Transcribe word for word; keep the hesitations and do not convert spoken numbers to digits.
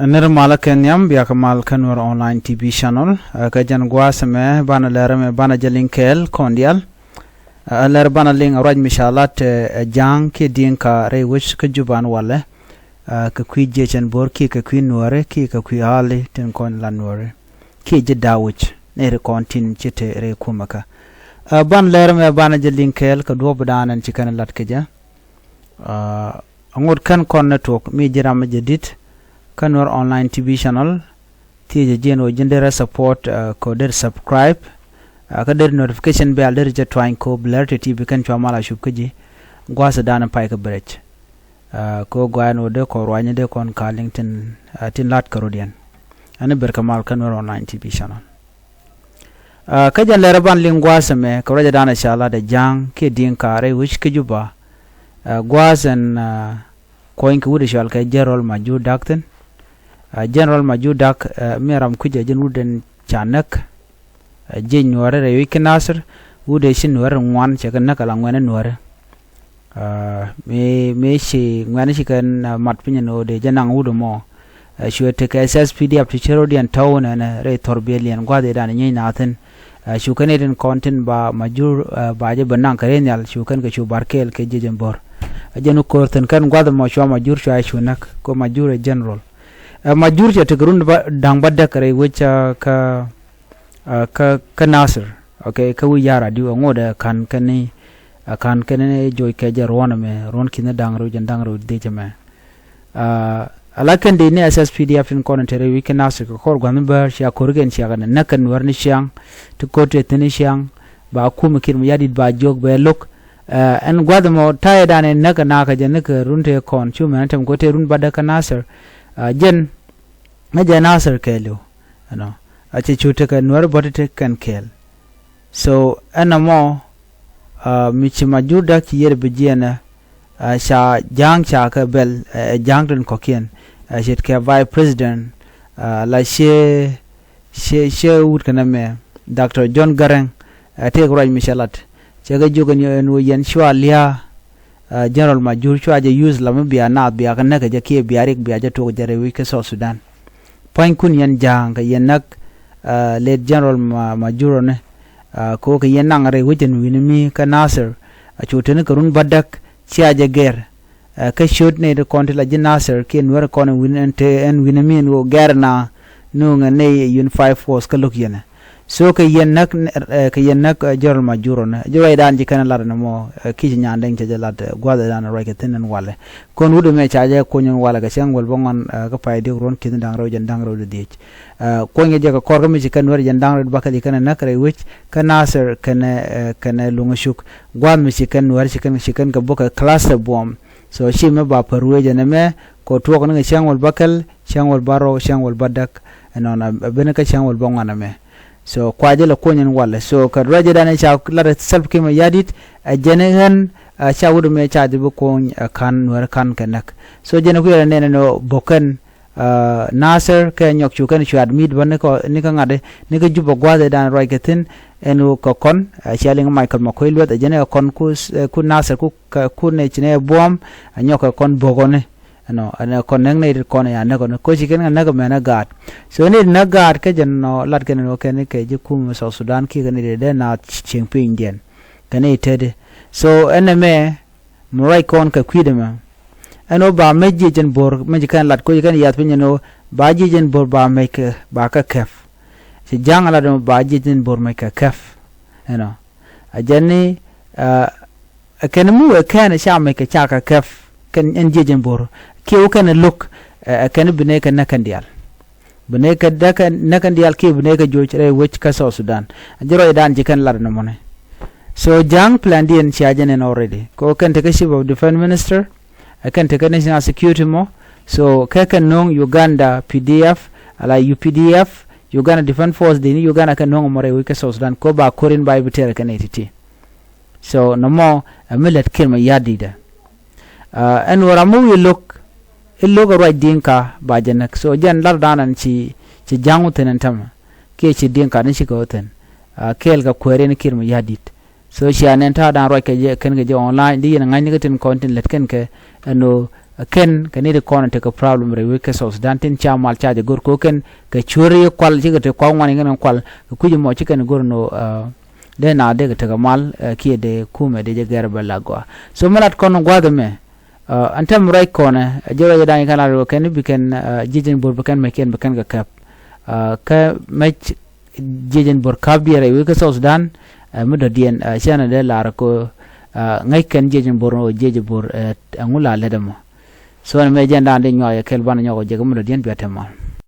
Nir malä kɛ nhiam, biakɛ mal kä Nuer Online T V channel. Ɛ, kä jɛn gua̱a̱th ɛmɛ banɛ lɛr ɛmɛ banɛ jɛ liŋ kɛɛl kɔn diaal. Ɛ, lɛr banɛ liŋ ɛ ruac mi ca lat ɛ, ɛ Ja̱a̱ŋ kiɛ Diŋka rɛy wec kä Juba ɛn walɛ. Ɛ, kɛ kui̱ jiɛcɛn bo̱r kiɛ kɛ kui̱ Nuääri kiɛ kɛ kui̱ ali tin kɔn la Nuääri. Kiɛ ji̱ da̱a̱ wec nɛy ri kɔn tin ci te rɛy kumɛ kä. Ɛ, banɛ lɛr ɛmɛ banɛ jɛ liŋ kɛɛl kɛ duɔ̱ɔ̱p dan ɛn ci kɛn lat kɛ jɛ. Ɛ, ŋot kɛn kɔn ni tuɔk mi ji̱ ram mi jɛ di̱t kä Nuer Online T V channel. Thiecɛ jiɛn ɣöö ji̱n derɛ support, ɛ, kɛ ɣöö derɛ subscribe, ɛ, kä derɛ notification bell derɛ jɛ tuany kɛ ɣöö bi lɛr ti ti bi kɛn cua mal a cup kä ji̱. Gua̱a̱th dan pay kä bɛ rɛc. Ɛ, kɛ ɣöö gɔaa ɛn ɣöö dee kɔn ruacni dee kɔn ka̱a̱liŋ tin, ɛ, tin la̱t kɛ rɔ̱diɛn. Ɛn i̱ ber kɛ mal kä Nuer Online T V channel. Ɛ, kä jɛn lɛr ɛ ban liŋ gua̱a̱th ɛmɛ kɛ ruacɛ dan ɛ ca lat ɛ Ja̱a̱ŋ kiɛ Diŋka rɛy wec kä Juba. Ɛ, gua̱a̱th ɛn, ɛ, kuɔ̱ny kɛ wut ɛ cɔal kɛ General Majur Dak thi̱n. Ɛ, General Majur Dak, ɛ, mi ram kui̱c ɛ jɛn wut ɛn ca näk. Ɛ, jiec Nuääri rɛy wec kä Nasir, wut ɛ ci Nuääri ŋuan cɛ kɛ näk ala ŋuɛ̈ni Nuääri. Ɛ, mëë, mëë ci ŋuɛ̈ni ci kɛn, ɛ, mat piny ɛn ɣöö dee jɛ naŋ wut ɛmɔ. Ɛ, cuɛ tekɛ S S P D F ti ci rɔ̱diɛn tɔ̱w nɛnɛ rɛy thɔr biɛliɛn gua̱a̱th ëëdan ɛ nyiec naath thi̱n. Ɛ, cu kɛn itin kɔn tin ba Majur, ɛ, ba jɛ ben naŋ kɛ rɛy nhial cu kɛn kɛ cu bar kɛɛl kɛ jiec ɛn bo̱r. Ɛ, jɛn wä ko̱r thi̱n kɛn gua̱th ɛmɔ cua Majur cua cu näk kɛ Majur ɛ general. Ɛ, Majur cɛ tekɛ run ba da̱ŋ ba däk rɛy wec, ɛ, kä, ɛ, kä, kä Nasir. Ok, kä wi̱c ya̱r adiu ɛ ŋot ɛ ka̱n kɛn ni, ɛ ka̱n kɛn ni joc kɛ jɛ ruɔ̱n ɛmɛ ruɔ̱n ki̱n ni da̱ŋ rɛw jɛn da̱ŋ rɛw dhiec ɛmɛ. Ɛ, ala kɛn dee ni S S P D F tin kɔn in te rɛy wec kä Nasir kɛ kɔr gua̱th mi bäär cia ko̱r kɛn cia kɛn näk kɛn Nuäär ni ciaŋ. Ti ko̱r te thi̱n ni ciaŋ. Ba kum ki̱r mi ya̱di̱t ba jiök bɛ lo̱k. Ɛ, ɛn gua̱th ɛmɔ ta̱yɛ dan in näk kɛ nakä jɛ ni kɛ run te kɔn cu mɛn tɛm ko̱r te run ba däk kä Nasir. Ɛ, jɛn ŋäcɛ Nasir kɛɛliw. Ɛnɔ a cɛ cu tekɛ Nuäär bä ti te kɛn kɛɛl. So ɛn ɛmɔ, ɛ, mi ci Majur Dak ci yiër bi jiɛnɛ, ɛ, ca Ja̱a̱ŋ ca kɛ bɛl, ɛ, Ja̱a̱ŋ tin kɔ̱kiɛn, ɛ, ce̱tkɛ vice president, ɛ, la ciɛ ciɛ ciɛ wut kɛn ɛmɛ Doctor John Garang, ɛ, tëëk ruac mi cɛ lat. Cɛ kɛ jiök ɛn ɣöö yɛn cua lia̱a̱, ɛ, General Majur cua jɛ use la mi bia naath bia kɛ näk kɛ jɛ kiɛ bia rik bia jɛ tuɔk jɛ rɛy wec kä South Sudan. Pua̱nykun yɛn Ja̱a̱ŋ kɛ yɛn näk, ɛ, late General Ma-, Majur ɔni, ɛ, kɛ ɣöö kɛ yɛn naŋ rɛy wec ɛn wi̱ni mi kä Nasir. Ɛ, cu teni kɛ run bädäk cia jɛ gɛr. Ɛ, kä ciöt nɛy ti kɔn ti la ji̱ Nasir kiɛ Nuäär kɔn ɛn wi̱ni ɛn te ɛn wi̱ni mi ɛn ɣöö gɛr na nuŋ ɛ nɛy ɛ unified force kä lo̱k yɛn ɛ. So kɛ yɛn näk, ɛ, kɛ yɛn näk, ɛ, General Majur ɔni. Ji̱ ruacdan ji̱ kɛn lat ɛn ɛmɔ, ɛ, ki̱c nyan dɛŋ cɛ jɛ lat, ɛ, gua̱th ɛ dan ruac kɛ thi̱n ɛn walɛ. Kɔn wut ɛmɛ ca jɛ kuny ɛn walɛ kɛ cäŋ wäl bä ŋuan, ɛ, kä pay diɔ̱k ruɔ̱n ki̱n da̱ŋ rɛw jɛn da̱ŋ rɛw di dhiec. Ɛ, kuɔ̱ny kɛ jɛ kɛ kɔr kä mi ci kɛn Nuäär jɛn da̱ŋ rɛw di bäkɛl ci kɛn ɛ näk rɛy wec kä Nasir kɛnɛ, ɛ, kɛnɛ Luŋä Cuk. Gua̱a̱th mi ci kɛn Nuäär ci kɛn, ci kɛn kɛ bä kɛ cluster bomb. So ci mɛ ba pär wec ɛn ɛmɛ kɛ tuɔɔk ni kɛ cäŋ wäl bäkɛl, cäŋ wäl bärɔw, cäŋ wäl bädäk. Ɛnɔn a, a ben kä cäŋ wäl bä ŋuan ɛmɛ. So kua jɛ lɛ kuɔny ɛn walɛ. So kɛ ruacɛ dan ca lat ɛ Salva Kiir Mayardit, ɛ jɛn ɣän, ɛ ca wut ɛmɛ ca jɛ bi kuɔny ɛ ka̱n Nuäär ka̱n kɛ näk. So jɛn kui̱ rɛ nɛn ɛn ɔ bokɛn, ɛ, Nasir kɛ nyɔk cu kɛn cu admit bä ni kä, ni kä ŋa̱t ni kä Juba gua̱a̱th ɛ dan ruac kɛ thi̱n ɛn ɣöö kɛ kɔn, ɛ, cia liŋ Michael Makuei Lueth, ɛ jɛn ɛ kɔn ku, ɛ, ku Nasir ku, kɛ, ku nɛ ci nɛ buɔ̱m, ɛ nyɔk kɛ kɔn bok ɔni. Ɛnɔ, ɛn ɛ kɔn näk nɛy ti kɔn ɛ ya näk ɔni. Koci kɛn kɛ näk mɛn ɛ gaat. So nɛy ti näk gaat kä jɛn nɔ lat kɛn ɛn ɣöö kɛn kɛ ji̱ kum South Sudan kiɛ kɛ nɛy ti dee naath cieŋ piny diɛn. Kɛ nɛy teti. So ɛn ɛmɛ, mi ruac kɔn kɛ kui̱dɛ mɛ. Ɛn ɣöö ba mec jiɛc jɛn bo̱r, mec kɛn lat koc kɛn yath piny ɛn ɣöö ba jiɛc jɛn bo̱r ba mec kɛ, ba kɛ kɛp. Ci Ja̱a̱ŋ lat ɛn ɣöö ba jiɛc jɛn bo̱r mec kɛ kɛp. Ɛnɔ. A jɛn ni, ɛ, ɛ kɛn mi wee kɛn ca mec kɛ ca kɛ kɛp. Kɛn ɛn jiɛc jɛn bo̱r. Kiɛ wä kɛn ɛ lo̱k, ɛ, ɛ kɛn bi nɛy kɛ näk kɛn diaal. Bi nɛy kɛ däk kɛ näk kɛn diaal kiɛ bi nɛy kɛ joc rɛy wec kä South Sudan. A ji̱ ruacdan ji̱ kɛn lat ɛn ɛmɔni. So Ja̱a̱ŋ plan diɛn cia jɛ nɛn already. Kɛ ɣöö kɛn tekɛ Chief of Defense Minister, ɛ kɛn tekɛ National Security mɔ. So kɛ kɛn no̱o̱ŋ Uganda P D F, ala U P D F, Uganda Defense Force, dini Uganda kɛn no̱o̱ŋ mɔ rɛy wec kä South Sudan. Kɛ ɣöö ba ko̱r in ba i̱ bi tɛr kɛn ɛ ti̱ti̱. So nɔmɔ ɛ mi lät Kiir Mayardit ɛ. Ɛ, ɛn ɣöö ram mi wi̱i̱ lo̱k, i̱ lo̱k ɛ ruac Diŋka ba jɛ näk. So jɛn lat dan ɛn ci, ci Ja̱a̱ŋ wä thi̱n ɛn tämɛ. Kiɛ ci Diŋka ni cikɛ wä thi̱n. Ɛ, kɛɛl kɛ kueer in Kiir Mayardit. So cia nɛn ta̱a̱ dan ruac kɛ jɛ, kɛn kɛ jɛ online, di yɛn ŋa̱cni kä tin kɔn tin lät kɛn kɛ, ɛn ɣöö, Kɛn kɛ ni di kɔn tekɛ problem rɛy wec kä South Sudan tin ca mal ca jɛ gor ko kɛn kɛ cueri kual cikɛ te kua ŋuan kɛn kual kɛ kui̱c mɔ cikɛn gor no. Dee na dee kɛ tekɛ mal kiɛ dee kumɛ dee jɛ gɛr bɛ la gɔa. So mɛ lat kɔn gua̱th mɛ ɛn tɛm ruac kɔnɛ jɛ ruac dan kɛn lat kɛn bi kɛn ji̱ jɛn bor bi kɛn mɛ kiɛn bi kɛn kɛ kɛp kä mɛc jiɛc in bor kap diɛ rɛy wek kä South Sudan. Mi dɔ̱diɛn cianɛ dee lar ko ŋäc kɛn jiɛc in bor ŋo jiɛc in bor ɛŋu la lɛt ɛmɔ. So ɛn mɛ jɛn dan dee nyuak yɛ kɛl banɛ nyɔk jɛ kä mi dɔ̱diɛn biat tɛmɔ.